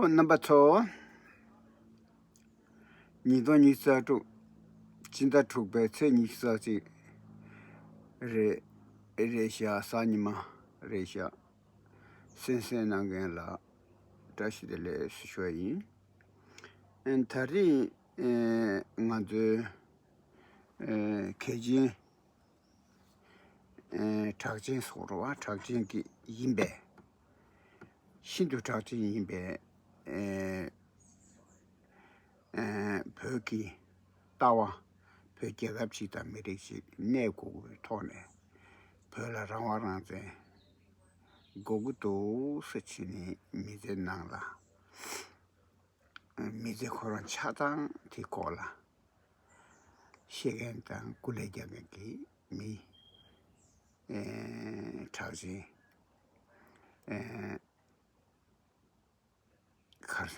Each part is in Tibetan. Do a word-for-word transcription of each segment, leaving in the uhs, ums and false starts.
རྣམ་པ་ཚོ། ཉིས་སྟོང་ཉི་ཤུ་རྩ་དྲུག་སྤྱི་ཟླ་དྲུག་པའི་ཚེས་ཉི་ཤུ་རྩ་གཅིག་རེད། རེད་ཤག་གཟའ་ཉི་མ་རེད་ཤག་གསན་གཟིགས་གནང་མཁན་ལ་བཀྲ་ཤིས་བདེ་ལེགས་ཞུ་ཞུ་བ་ཡིན། ཨ་ནི་ད་རེས་ཨེ་ང་ཚོའི་ཨེ་གལ་ཆེན་ཨེ་གྲགས་ཅན་སོགས་རེད་བ། གྲགས་ཅན་གྱི་ཡིན་པས། ཤིན་ཏུ་གྲགས་ཅན་ཡིན་པས། ཨེ་ཨེ་བོད་ཀྱི་ལྟ་བ། བོད་རྒྱལ་ཁབ་ཅིག་དང་མི་རིགས་ཤིག་གནས་དགོས་ཀྱི་ཐོག་ནས། བོད་ལ་རང་དབང་རང་བཙན་དགོས་ཀྱི་འདུག་ཟེར་བྱས་ནས་མི་ཚེ་ནང་ལ། མི་ཚེ་ཁོ་རང་ཆ་ཚང་དེ་སྐོར་ལ་བཤད་མཁན་དང་སྐུ་ལས་རྒྱག་མཁན་གྱི་མི་ཨེ་གྲགས་ཅན་ཨེ་གར་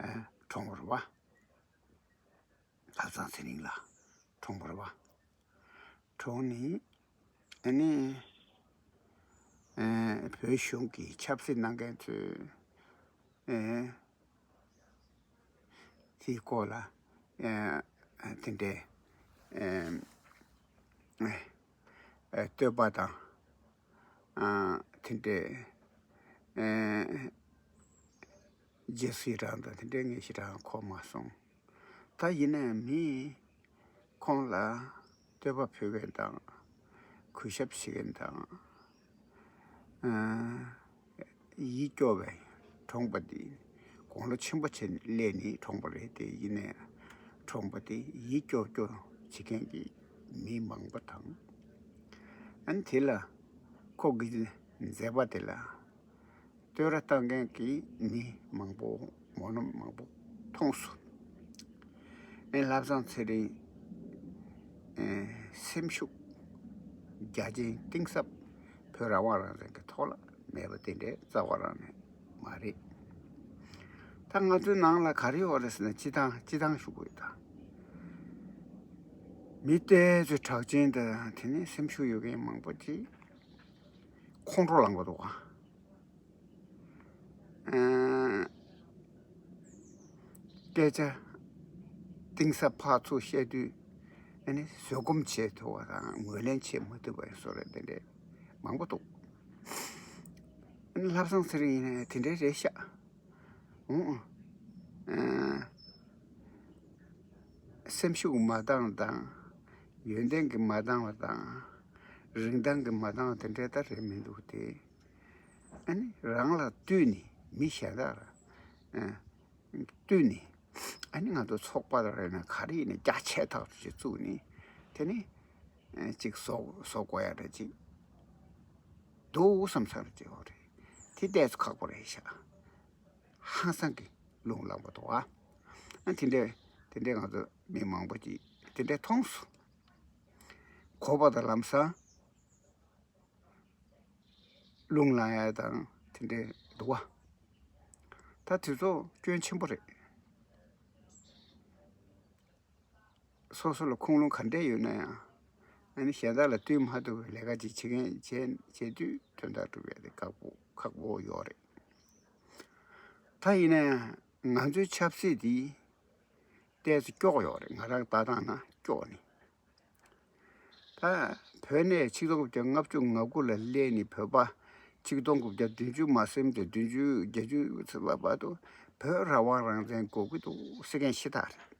ཨེ་གྲོངས་པ་རེད་བ། ལྷ་བཟང་ཚེ་རིང་ལགས་གྲོངས་པ་རེད་བ། གྲོངས་ནས་ཨ་ནི་ཨེ་བོད་གཞུང་གི་ཆབ་སྲིད་གནང་མཁན་ཚོས་ཨེ་དེའི་སྐོར་ལ་ཨེ་དེ་འདྲའི་ཨེ་ཨེ་བསྟོད་པ་དང་ཨ་དེ་འདྲའི་ཨེ་རྗེས་སུ་ཡི་རང་དང་དེ་འདྲའི་ངས་ཞེ་དྲག་གོ་མ་སོང་། ད་ཡིན་ནའི་མིས་ཁོང་ལ་བསྟོད་པ་ཕུལ་མཁན་དང་གུས་ཞབས་བྱེད་མཁན་དང་ཨ་ཡིད་སྐྱོ་བའི་གྲོངས་པ་འདི་དགུང་ལོ་ཆེན་པོ་ཆེ་སླེབས་ནས་གྲོངས་པ་རེད་དེ། ཡིན་ནའི་གྲོངས་པ་དེ་ཡིད་སྐྱོ་སྐྱོ་བྱེད་མཁན་གྱི་མི་མང་པོ་དང་། ཨ་ནི་དེ་ལ་ཁོ་གི་མཛད་པ་དེ་ལ་བསྟོད་ར་བཏང་མཁན་གྱི་མི་མང་པོ་སྨོན་ལམ་མང་པོ་མཐོང་སོང་། ཨེ་ལྷ་བཟང་ཚེ་རིང་ཨེ་སེམས་ཤུགས་རྒྱ་ཆེན་གཏིང་ཟབ་བོད་རང་དབང་རང་བཙན་གྱི་ཐོག་ལ་མེད་པ་དེ་འདྲའི་རྩ་བ་རང་ནས་མ་རེད། ད་ང་ཚོའི་ནང་ལ་ག་རེ་ཡོད་རེད་ཟེར་ན། སྤྱི་བཏང་སྤྱི་བཏང་ཞུ་དགོས་ད། མི་དེ་ཚོ་གྲགས་ཅན་དང་དེ་ནས་སེམས་ཤུགས་ཡོད་མཁན་མང་པོ་ཅིག་ཁོང་ཁྲོ་ལངས་པ་འདུག་ག་སྐད་ཆ་གཏིང་ཟབ་ཕར་ཚུར་བཤད་དུས་ཨ་ནི་བཟོད་སྒོམ་བྱེད་ཐུབ་པ་དང་ངོས་ལེན་བྱེད་མ་ཐུབ་པའི་བཟོ་འདྲ་དེ་འདྲས་མང་པོ་འདུག་ཨ་ནི་ལྷ་བཟང་ཚེ་རིང་ཡིན་ན་དེ་འདྲས་རེད་ཤག་འོང་། ཨ་སེམས་ཤུགས་མ་འདང་དང་། ཡོན་ཏན་གྱི་མ་འདང་བ་དང་། རིན་ཐང་གི་མ་འདང་བ་དེ་འདྲས་ད་རེད་མི་འདུག་སྟེ། ཨ་ནི་རང་ལ་ལྟོས་ནས་མི་གཞན་དག་ལ་ཨ་ལྟོས་ནས། ཨ་ནི་ང་ཚོ་ཚོགས་པ་དང་རེད་ན་ག་རེ་ཡིན་ན་རྒྱ་ཆེ་ཐག་ཆོད་ཅིག་བཙུགས་ནས་དེ་ནི་ཨ་ཅིག་བཟོ་བཟོ་དགོས་ཡ་འདྲ་ཅིག་འདུག་བསམ་ས་རེ་ཅིག་ཡོད་རེད། དེ་ཏོག་ཙམ་ཁག་པོ་རེད་ཤག་ཧང་སང་གི་རླུང་ལངས་པ་འདུག་ཨ། ཨ་དེ་འདྲས་དེ་འདྲས་ང་ཚོ་མི་མང་པོ་ཅིག་དེ་འདྲས་མཐོང་སོང་། གོ་བ་དང་ལམ་སང་རླུང་ལངས་ཡ་དང་དེ་འདྲས་འདུག་བ། ད་དེ་ཚོ་སྐྱོན་ཆེན་པོ་རེད། སོ་སོ་ལ་ཁུངས་ལུང་ག་འདྲས་ཡོད་ན་ཡང་། ཨ་ནི་གཞན་དག་ལ་ལྟོས་མ་ཐུབ་པའི་ལས་ཀ་ཅིག་བྱེད་མཁན་བྱེད་དུས་དོན་དག་སྒྲུབ་ཡ་དེ་ཁག་པོ་ཁག་པོ་ཡོད་རེད། ད་ཡིན་ན་ཡང་ང་ཚོའི་ཆབ་སྲིད་འདི་ཏོག་ཙམ་སྐྱོ་ཡོད་རེད། ང་རང་ལྟ་སྟངས་ན་སྐྱོ་ནི། ད་བོད་ནས་ཆིག་སྟོང་དགུ་བརྒྱ་ལྔ་བཅུ་ང་དགུ་ལ་སླེབས་ནས་བོད་པ་ཆིག་སྟོང་དགུ་བརྒྱ་བདུན་ཅུ་མ་ཟིན་ཏེ་བདུན་ཅུ་བརྒྱད་ཅུ་ཚེས་པ་བར་དུ་བོད་རང་དབང་རང་བཙན་དགོས་ཀྱི་འདུག་ཟེར་མཁན་ཤ་སྟག་རེད།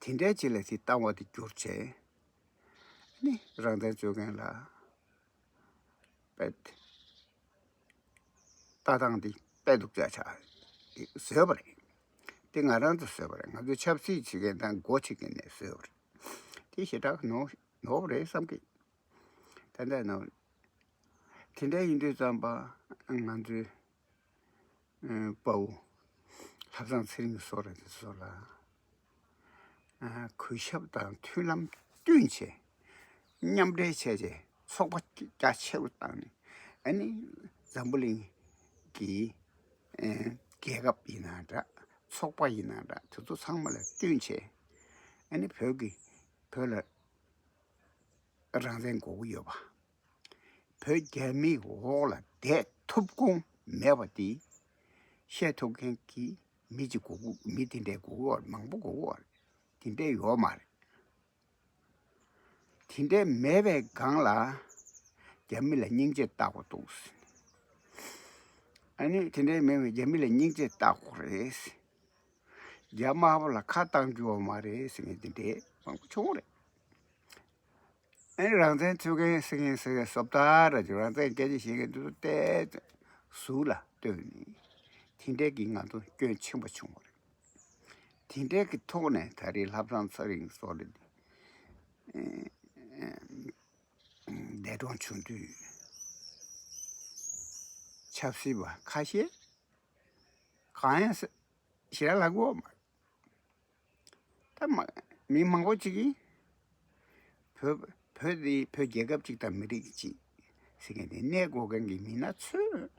དེ་འདྲའི་ཅིག་ལ་དེ་ལྟ་བ་དེ་བསྒྱུར་བྱས་ནི་རང་བཙན་རྩོད་མཁན་ལ་དཔེ་ལྟ་སྟངས་དེ་དཔེ་སྡུག་ཅག་ཆགས་བཟོས་པ་རེད། དེ་ང་རང་ཚོ་བཟོས་པ་རེད། ང་ཚོས་ཆབ་སྲིད་བྱེད་མཁན་དང་འགོ་ཁྲིད་མཁན་ནས་བཟོས་པ་རེད། དེ་ཞེ་དྲག་ནོར་ནོར་བ་རེད་བསམ་གི། ད་ལྟ་ནོར། དེ་འདྲ་ཡིན་དུས་ཙམ་པ་ང་ཚོའི་དཔའ་བོ་ལྷ་བཟང་ཚེ་རིང་སོགས་རེད་དེ་ཚོ་ལ་གུས་ཞབས་དང་མཐུན་ལམ་བསྟུན་བྱས། མཉམ་འབྲེལ་བྱས་བྱས་ཚོགས་པ་རྒྱ་ཆེ་རུ་བཏང་ནས། ཨ་ནི་འཛམ་བུ་གླིང་གི་རྒྱལ་ཁབ་ཡིན་ན་འདྲ། ཚོགས་པ་ཡིན་ན་འདྲ། དེ་ཚོ་ཚང་མ་ལ་བསྟུན་བྱས། ཨ་ནི་བོད་ཀྱི་བོད་ལ་རང་བཙན་དགོས་ཀྱི་ཡོད་པ། བོད་རྒྱ་མིའི་འོག་ལ་བསྡད་ཐུབ་ཁུངས་མེད་པ་དེ་ བཤད་ཐུབ་མཁན་གྱི་མི་གཅིག་དགོས་ཀྱི། མི་དེ་འདྲའི་དགོས་ཀྱི་ཡོད་རེད། མང་པོ་དགོས་ཀྱི་ཡོད་རེད། དེ་འདྲའི་ཡོད་མ་རེད། དེ་འདྲའི་མེད་པའི་སྒང་ལ་རྒྱ་མི་ལ་སྙིང་རྗེ་ལྟ་དགོས་འདུག། ཨ་ནི་དེ་འདྲའི་མེད་པའི་རྒྱ་མི་ལ་སྙིང་རྗེ་ལྟ་དགོས་རེད། རྒྱ་དམར་པོ་ལ་ཁ་གཏང་རྒྱུ་ཡོད་མ་རེད་ཟེར་མཁན་དེ་འདྲའི་མང་པོ་བྱུང་རེད། ཨ་ནི་རང་བཙན་རྩོད་མཁན་ཟེར་མཁན་ཟེར་བཟོ་ལྟ་ར་ཅིག་རང་བཙན་སྐད་ཆ་བཤད་མཁན་དེ་ཚོ་བལྟས་ཟུར་ལ་ལྟོས་ནས་དེ་འདྲའི་གི་ང་ཚོ་སྐྱོན་ཆེན་པོ་བྱུང་བ་རེད། དེ་འདྲའི་གི་ཐོག་ནས་ད་རེས་ལྷ་བཟང་ཚེ་རིང་སོགས་ལ་འདས་གྲོངས་བྱུང་དུས་ཆབ་སྲིད་པ་ཁ་ཤས་གང་ཡང་ཞེ་དྲག་ལབ་ཀྱི་ཡོད་མ་རེད། ད་མ། མི་མང་པོ་ཅིག་གིས་བོད། བོད་འདི་བོད་རྒྱལ་ཁབ་ཅིག་དང་མི་རིགས་ཅིག་ཟེར་མཁན་དེ་གནས་དགོས་མཁན་གྱི་མི་སྣ་ཚོས།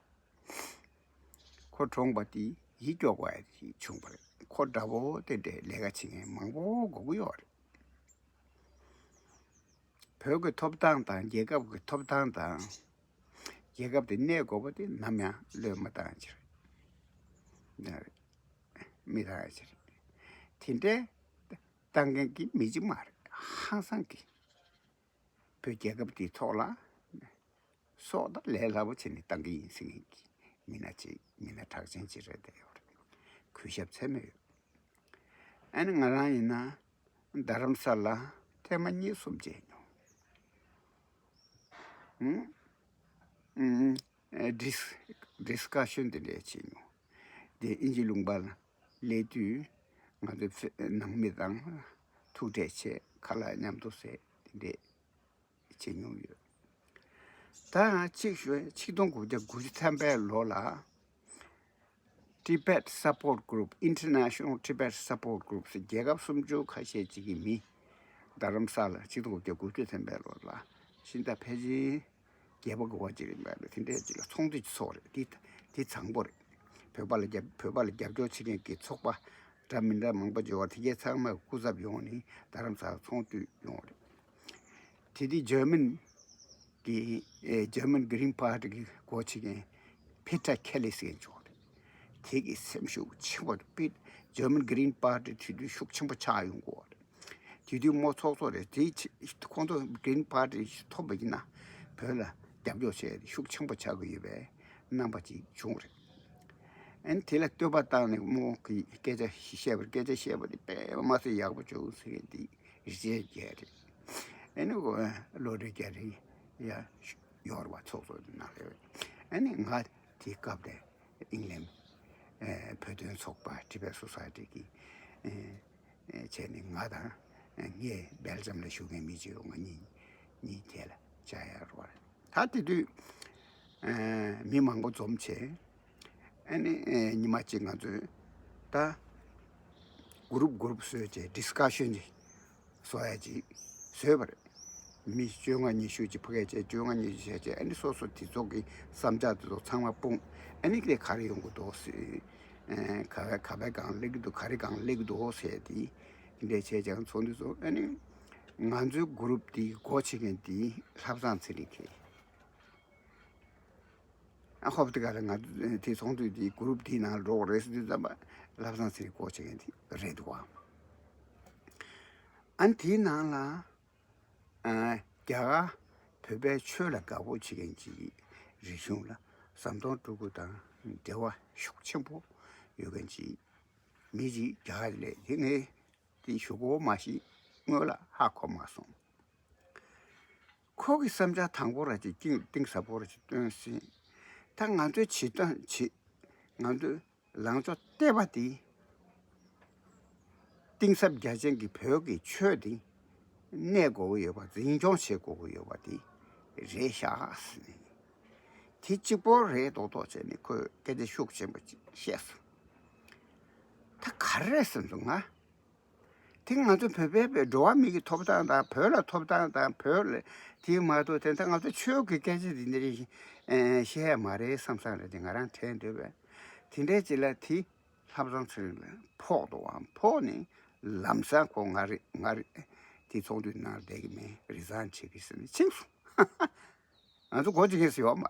ཁོ་གྲོངས་པ་དེ་ཡིད་སྐྱོ་དགོས་ཡ་ཅིག་བྱུང་བ་རེད། ཁོ་འདྲ་པོ་དེ་འདྲའི་ལས་ཀ་བྱེད་མཁན་མང་པོ་དགོས་ཀྱི་ཡོད་རེད། བོད་ཀྱི་ཐོབ་ཐང་དང་རྒྱལ་ཁབ་ཀྱི་ཐོབ་ཐང་དང་། རྒྱལ་ཁབ་དེ་གནས་དགོས་པ་དེ་ནམ་ཡང་བློས་མ་བཏང་ཡ་ཅིག་རེད། མི་བཏང་ཡ་ཅིག་རེད། དེ་འདྲའི་བཏང་མཁན་གྱི་མི་གཅིག་མ་རེད། ཧང་སང་གི་བོད་རྒྱལ་ཁབ་དེའི་ཐོག་ལ་སྲོག་དང་ལས་སླ་པོ་བྱས་ནས་བཏང་གི་ཡིན་ཟེར་མཁན་གྱི་མི་སྣ་ཅིག་མི་སྣ་གྲགས་ཅན་ཅིག་རེད་བསྡད་ཡོད་རེད། གུས་ཞབས་ཚད་མེད་ཡོད། ཨ་ནི་ང་རང་ཡིན་ན་རྡ་རམ་ས་ལ་ཐེངས་མ་གཉིས་གསུམ་བྱས་མྱོང་། ཨུམ། ཨུམ། ཨེ། ཌིས། ཌིས་ཀ་ཤན་དེ་འདྲ་བྱས་མྱོང་། དེ་དབྱིན་ཇི་ལུང་པ་ལ་སླེབས་དུས་ང་ཚོ་ཕེ། ནང་མི་དང་ཐུག་འཕྲད་བྱས་ཁ་ལག་མཉམ་དུ་བཟས་དེ་འདྲ་བྱེད་མྱོང་ཡོད། ད་གཅིག་ཞུ། ཆིག་སྟོང་དགུ་བརྒྱ་དགུ་བཅུ་ཐམ་པའི་ལོ་ལ། Tibet Support Group, International Tibet Support Group ཟེར་རྒྱལ་ཁབ་སུམ་ཅུ་ཁ་ཤས་ཅིག་གི་མི་རྡ་རམ་ས་ལ་ཆིག་སྟོང་དགུ་བརྒྱ་དགུ་བཅུ་ཐམ་པའི་ལོ་ལ་ཤིན་ཏ་ཕལ་ཆེར་རྒྱལ་པོ་གི་བ་ཅིག་རེད་འདུག་དེ་འདྲས་ཅིག་ལ་ཚོགས་འདུ་ཅིག་ཚོགས་རེད། དེ་དེ་བཟང་པོ་རེད། བོད་པ་ལ་རྒྱབ། བོད་པ་ལ་རྒྱབ་སྐྱོར་བྱེད་མཁན་གྱི་ཚོགས་པ་འདྲ་མི་འདྲ་མང་པོ་ཅིག་ཡོད་རེད། དེ་གས་ཚང་མ་སྐུ་ཚབ་ཡོང་ནས་རྡ་རམ་ས་ལ་ཚོགས་འདུ་ཡོང་རེད། དེ་དུས་འཇར་མན་གྱི། ཨེ། འཇར་མན་གྷི་རིན་པར་ཊི་གི་སྒོ་ཕྱེ་མཁན་ཕི་ཊར་ཁེ་ལི་ཟེར་མཁན་ཅིག་ཡོད་རེད། དེ་གི་སེམས་ཤུགས་ཆེན་པོ་པི། འཇར་མན་གྷི་རིན་པར་ཊི་དེ་དུས་ཤུགས་ཆེན་པོ་ཆགས་ཡོང་གི་ཡོད་རེད། དེ་དུས་མོ་ཚོགས་གཙོ་རེད། དེ་ཆེ། ཁོང་ཚོ་གྷི་རིན་པར་ཊི་ཐོབ་པ་ཡིན་ན་བོད་ལ་རྒྱབ་སྐྱོར་བྱས་ཤུགས་ཆེན་པོ་ཆགས་ཀྱི་ཡོད་པའི་རྣམ་པ་ཅིག་བྱུང་རེད། ཨ་ནི་དེ་ལ་བསྟོད་པ་བཏང་ནས་མོ་གི་སྐད་ཆ་བཤད་པར། སྐད་ཆ་བཤད་པ་དེ་དཔེ་མ་སྲིད་ཡག་པོ་བྱུང་ཟེར་མཁན་དེ་རི་ཅར་རྒྱལ་རེད། ཨ་ནི་ཁོ་བློ་གྲོས་རྒྱ་རི་ཡ་ཡོར་བ་ཚོགས་གཙོ་དེ་ནང་ལ་ཡོད། ཨ་ནི་ང་དེའི་སྐབས་དེ་ཨིང་ལན་བོད་དོན་ཚོགས་པ་Tibet Society གི་བྱས་ནས་ང་དང་ངས་སྦེལ་ཇམ་ལ་བཞུགས་མཁན་མི་གཅིག་ཡོད། ང་གཉིས་གཉིས་དེ་ལ་བཅར་ཡ་རོགས་རེད། ད་དེ་དུས་མི་མང་པོ་འཛོམས་བྱས། ཨ་ནི་ཉི་མ་གཅིག་ང་ཚོས་ད་གུ་རུབ་གུ་རུབ་བཟོས་བྱས་ཌིས་ཀ་ཤན་ཅིག་བཟོ་ཡ་ཅིག་བཟོས་པ་རེད། མི་བཅོ་ལྔ་ཉི་ཤུ་ཅིག་ཕ་གིར་བྱས། བཅོ་ལྔ་ཉི་ཤུ་བྱས་བྱས། ཨ་ནི་སོ་སོ་དེ་ཚོ་གི་བསམ་འཆར་དེ་ཚོ་ཚང་མ་སྤུངས། ཨ་ནི་དེ་ག་རེ་ཡོང་གི་འདུག་ཟེར། ག་བའི་ག་བའི་སྒང་སླེབས་ཀྱི་འདུག་ག་རེ་སྒང་སླེབས་ཀྱི་འདུག་ཟེར་དེ་འདྲས་བྱས་ཀྱང་ཚོགས་འདུ་ཚོགས། ཨ་ནི་ང་ཚོའི་གུ་རུབ་དེའི་སྒོ་ཕྱེ་མཁན་དེ་ལྷ་བཟང་ཚེ་རིང་གིས། ཨ། ཧོབ་དེ་ག་ལ་ང་དེ་ཚོགས་འདུ་དེ་གུ་རུབ་དེའི་ནང་འགྲོ་དགོས་རེད་ཟེར་དུས་ཙམ་པ་ལྷ་བཟང་ཚེ་རིང་སྒོ་ཕྱེ་མཁན་དེ་རེད་འདུག་བ། ཨ་ནི་དེའི་ནང་ལ། ཨ། རྒྱ་གར་བོད་པའི་ཆོས་ལ་དགའ་པོ་བྱེད་མཁན་གྱི་རིག་གཞུང་ལ་ཟམ་གདོང་སྤྲུལ་སྐུ་དང་འབྲེལ་བ་ཤུགས་ཆེན་པོ་ཡོད་མཁན་གྱི་མི་ཅིག་རྒྱ་གར་ལ་དེ་ངས་དེ་ཞུ་དགོས་མ་ཤེས། སྔོན་ལ་ཧ་གོ་མ་སོང་། ཁོ་གི་བསམ་འཆར་དང་པོ་ར་ཅིག་གཏིང་གཏིང་ཟབ་པོ་ར་ཅིག་སྟོན་ཟིན། ད་ང་ཚོའི་བྱེད་སྟངས་བྱེད། ང་ཚོའི་ལངས་ཕྱོགས་བལྟས་པ་དེ། གཏིང་ཟབ་རྒྱ་ཆེན་གྱི་བོད་ཀྱི་ཆོས་དེ་གནས་དགོས་ཀྱི་ཡོད་པ། འཛིན་སྐྱོང་བྱེད་དགོས་ཀྱི་ཡོད་པ་དེ་རེད་ཤག་ཟེར་ནས། དེ་གཅིག་པོ་རེད་མདོག་མདོག་བྱས་ནས་ཁོས་སྐད་ཆ་ཤུགས་ཆེན་པོ་ཅིག་བཤད་སོང་། ད་ག་རེ་རེད་བསམ་སོང་ང་། དེ་ང་ཚོ་བོད་པའི་འགྲོ་བ་མི་གི་ཐོབ་ཐང་དང་། བོད་ལ་ཐོབ་ཐང་དང་། བོད་ལ་དེ་མ་གཏོགས་དེ་ད་ང་ཚོ་ཆོས་ཀྱི་སྐད་ཆ་འདི་འདྲ་བཤད་ཡ་མ་རེད་བསམ་བསམ་རེད། དེ་ང་རང་དྲན་འདོད་པས། དེ་འདྲའི་ཅིག་ལ་དེ་ལྷ་བཟང་ཚེ་རིང་ལ་ཕོག་འདུག་བ། ཕོག་ནས་ལམ་སང་ཁོ་ང་རེ་ང་རེ་དེ་ཚོགས་འདུའི་ནང་བསྡད་ཀྱི་མེད། རི་ཛའིན་བྱེད་ཀྱི་ཟེར་ནས་ཕྱིན་སོང་། ང་ཚོ་སྒོ་ཕྱེ་མཁན་སུ་ཡོད་མ།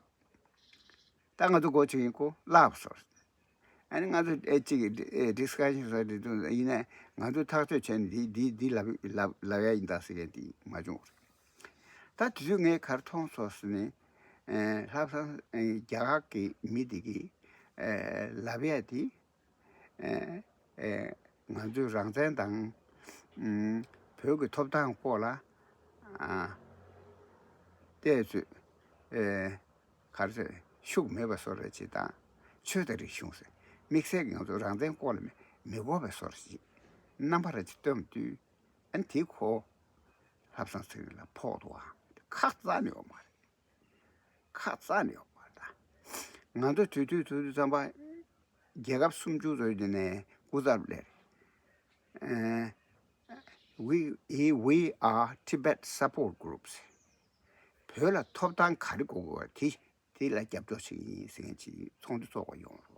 ད་ང་ཚོ་སྒོ་ཕྱེ་མཁན་ཁོ་བརླགས་སོང་། ཨ་ནི་ང་ཚོ་ཨེ་གཅིག་ཨེ་discussion་ཟེར་དེ་དུས་ཡིན་ནའི་ང་ཚོ་ཐག་གཅོད་བྱས་ནས་འདི་འདི་འདི་ལབ་ལབ་ལབ་ཡ་ཡིན་ད་ཟེར་ཡ་འདི་མ་བྱུང་བ་རེད། ད་དེ་དུས་ངས་ག་རེ་མཐོང་སོང་ཟེར་ནས་ཨེ་ལྷག་བསམ་ཨེ་རྒྱ་གར་གྱི་མི་དེ་གིས་ཨེ་ལབ་ཡ་དེ་ཨེ་ཨེ་ང་ཚོའི་རང་བཙན་དང་ཨུམ་བོད་ཀྱི་ཐོབ་ཐང་སྐོར་ལ་ཨ་བལྟས་ཚོད་ཨེ་ག་རེ་ཟེར་ཤུགས་མེད་པ་བཟོ་རེད་ཅེས་དང་། ཆོས་དང་རིག་གཞུང་ཟེར་དམིགས་བསལ་གྱི་ང་ཚོ་རང་བཙན་སྐོར་ལ་མི་མི་གོ་བའི་བཟོ་རེད་ཅེས་རྣམ་པ་རེ་ཅིག་སྟོན་དུས། ཨ་ནི་དེ་ཁོ་ལྷག་བསམ་ཚེ་རིང་ལ་ཕོག་འདུག་ཨ། ཁ་རྩ་ནས་ཡོད་མ་རེད། ཁ་རྩ་ནས་ཡོད་མ་རེད་ད། ང་ཚོ་དུས་དུས་དུས་དུས་ཙམ་པ་རྒྱལ་ཁབ་སུམ་ཅུ་ཚོ་ཡིན་ནའི་སྐུ་ཚབ་ལས་we we are Tibet support groups། བོད་ལ་ཐོབ་ཐང་ག་རེ་དགོས་དགོས་དེ་དེ་ལ་རྒྱབ་སྐྱོར་བྱེད་ཀྱི་ཡིན་ཟེར་མཁན་ཅིག་ཚོགས་འདུ་ཚོགས་པ་ཡོང་རོགས།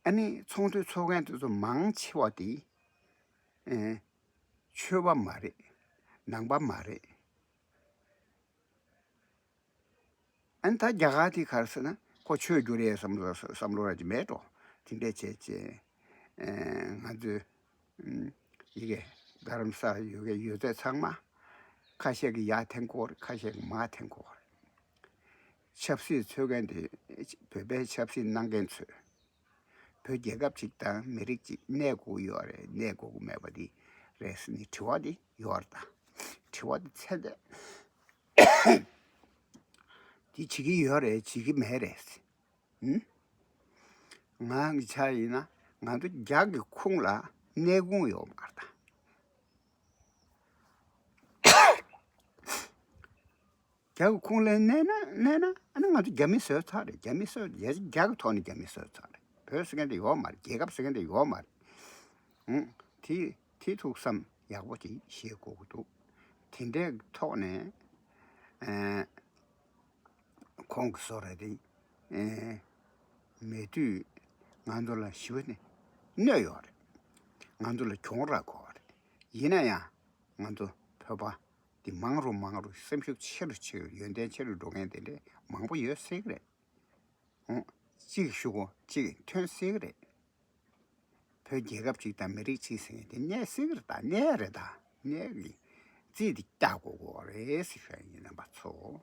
ཨ་ནི་ཚོགས་འདུ་ཚོགས་མཁན་དེ་ཚོ་མང་ཆེ་བ་དེ་ཨེ་ཆོས་པ་མ་རེད། ནང་པ་མ་རེད། ཨ་ནི་ད་རྒྱ་གར་དེ་ག་རེ་ཟེར་ན་ཁོ་ཆོས་བསྒྱུར་ཡས་བསམ་བློ་བསམ་བློ་ར་ཅིག་མེད་འགྲོ། དེ་འདྲས་བྱས་བྱས་ཨེ་ང་ཚོའི་ཨུམ་ཡི་གེ་རྡ་རམ་ས་ལ་ཡོད་མཁན་ཡོད་ཚད་ཚང་མ་ཁ་ཤས་ཀྱིས་ཡར་འཐེན་དགོས་རེད། ཁ་ཤས་ཀྱིས་མར་འཐེན་དགོས་རེད། ཆབ་སྲིད་འཚོལ་མཁན་དེ་བོད་པའི་ཆབ་སྲིད་གནང་མཁན་ཚོས་བོད་རྒྱལ་ཁབ་ཅིག་དང་མི་རིགས་ཅིག་གནས་དགོས་ཡོད་རེད་གནས་དགོས་ཀྱི་མེད་པ་འདི་རེད་ཟེར་ནས་དྲི་བ་འདི་ཡོད་རེད་ད། དྲི་བ་འདི་ཚད་ལྡན་འདི་བྱེད་ཀྱི་ཡོད་རེད་བྱེད་ཀྱི་མེད་རེད། ཧུམ། ང་གི་ཆ་ཡིན་ན་ང་ཚོ་རྒྱ་གི་ཁུངས་ལ་གནས་ཁུངས་ཡོད་མ་རེད་ད། རྒྱ་གི་ཁུངས་ལ་གནས་ན་གནས་ན་ཨ་ནི་ང་ཚོ་རྒྱ་མི་བཟོས་ཚར་རེད། རྒྱ་མི་བཟོས་རྒྱ་རྒྱ་གི་ཐོག་ནས་རྒྱ་མི་བཟོས་ཚར་རེད། བོད་ཟེར་མཁན་དེ་ཡོད་མ་རེད། རྒྱལ་ཁབ་ཟེར་མཁན་དེ་ཡོད་མ་རེད། ཧུམ། དེ་དེ་ཐུགས་བསམ་ཡག་པོ་ཅིག་བཞེས་དགོས་ཀྱི་འདུག་དེ་འདྲའི་ཐོག་ནས་ཨེ། ཁོང་གི་བཟོ་ར་དེ་ཨེ་མེད་དུས་ང་ཚོ་ལ་ཞི་བ་ནི་གནོད་ཡོད་རེད། ང་ཚོ་ལ་གྱོང་རག་གི་ཡོད་རེད། ཡིན་ན་ཡང་ང་ཚོ་བོད་པ་འདི་མང་རུ་མང་རུ་སེམས་ཤུགས་ཆེ་རུ་ཆེ་རུ་ཡོན་ཏན་ཆེ་རུ་འགྲོ་མཁན་དེ་འདྲ་མང་པོ་ཡོད་སྲིད་ཀྱི་རེད། ཨོ། གཅིག་ཞུ་གོ་གཅིག་ཐོན་སྲིད་ཀྱི་རེད། བོད་རྒྱལ་ཁབ་ཅིག་དང་མི་རིགས་གཅིག་ཟེར་མཁན་དེ་གནས་སྲིད་ཀྱི་རེད་ད། གནས་རེད་ད། གནས་ཀྱི་རྩིས་དེ་བཀྱག་དགོས་ཀྱི་རེད་ཟེར་ཞུ་ཡ་ཡིན་རྣམ་པ་ཚོ།